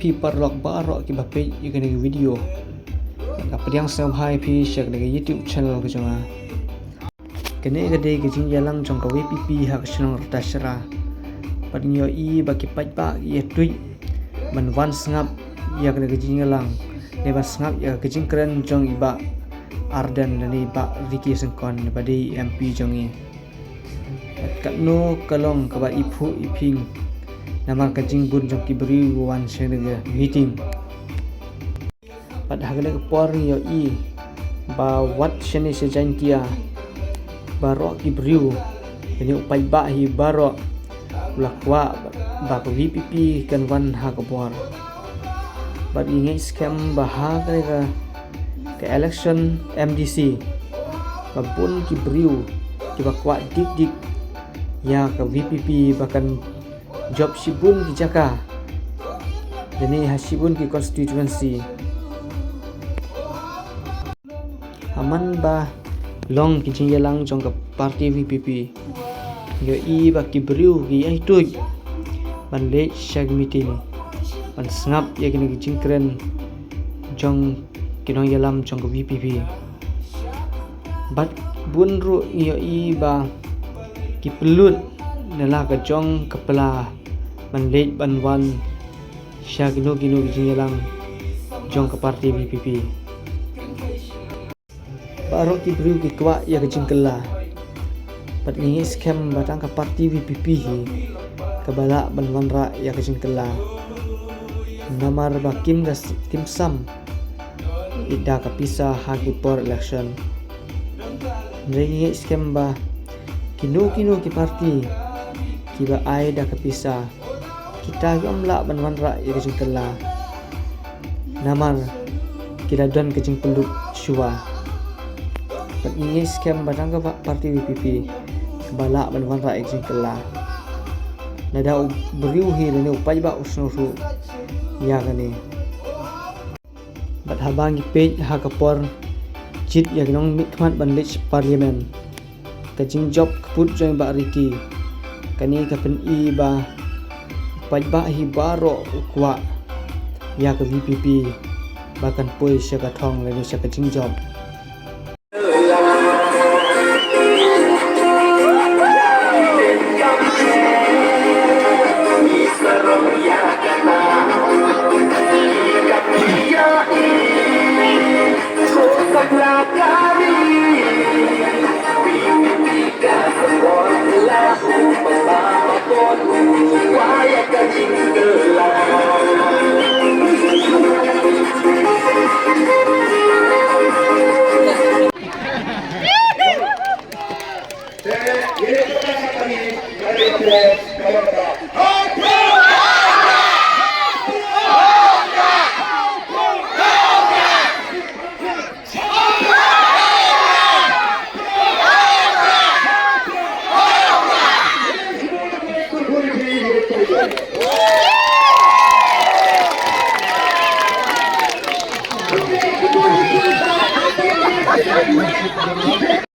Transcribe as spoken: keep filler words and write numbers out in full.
Phi paralok baroh kiba peit ïa kane ka video, nga pdiang sngewbha ïa phi sha kane ka YouTube channel ka jong nga. Kane ka dei ka jingïalang jong ka V P P ha ka shnong Rtashra. Bad ngi ïohi ba ki paidbah ki ïa tuid ban wan sngap ïa kane ka jingïalang, ne ban sngap ïa ka jingkren jong i Bah Ardent lane i Bah Ricky Syngkon ba dei M P jong ngi. Bad katno ka long kaba iphuh iphieng namar ka jingbun jong ki briew ba wan sha kane ka meeting. Bad ha kane ka por ngi ïohi ba wat shane sha Jaintia baroh ki briew, lane u paidbah hi baroh u la kwah ba ka V P P kan wan ha ka bor. Bad ngi ngeit skhem ba ha kane ka, ka election M D C ba bun ki briew kiba kwah dik dik ïa ka V P P ba kan jop shibun ki jaka, lane ha shibun ki constituency. Ha man ba long ki jingïalang jong ka party V P P, ngi ïohi ba ki briew ki ïa tuid ban leit sha ki meeting ban sngap ïa kine ki jingkren jong ki nongïalam jong ka V P P. Bad bun ruh ngi ïohi ba ki pynlut na la ka jong ka pla ban leit ban wan sha kino kino ki jingïalang jong ka party V P P. Baroh ki briew ki kwah ïa ka jingkylla. Bad ngi ngeit skhem ba tang ka party V P P hi kaba lah ban wanrah ïa ka jingkylla. Namar ba kim da s-, kim sam ïa da ka pisa ha ki por election. Hynrei ngi ngeit skhem ba kino kino ki party kiba ai da ka pisa, kita ki ym lah ban wanrah ïa ka jingkylla. Namar ki la don ka jingpynlut shuwa. Bad ngi ngeit skhem ba tang ka pa-, party V P P kaba lah ban wanrah ïa ka jingkylla. Lada u briew hi lane u paidbah u sngewthuh ïa kane. Bad haba ngi peit ha ka por jied ïa ki nongmihkhmat ban leit sha parliament, ka jingjop kput jong i Bah Ricky, kane ka pyni ba u paidbah hi baroh u kwah ïa ka V P P ba kan poi sha ka thong lane sha ka jingjop.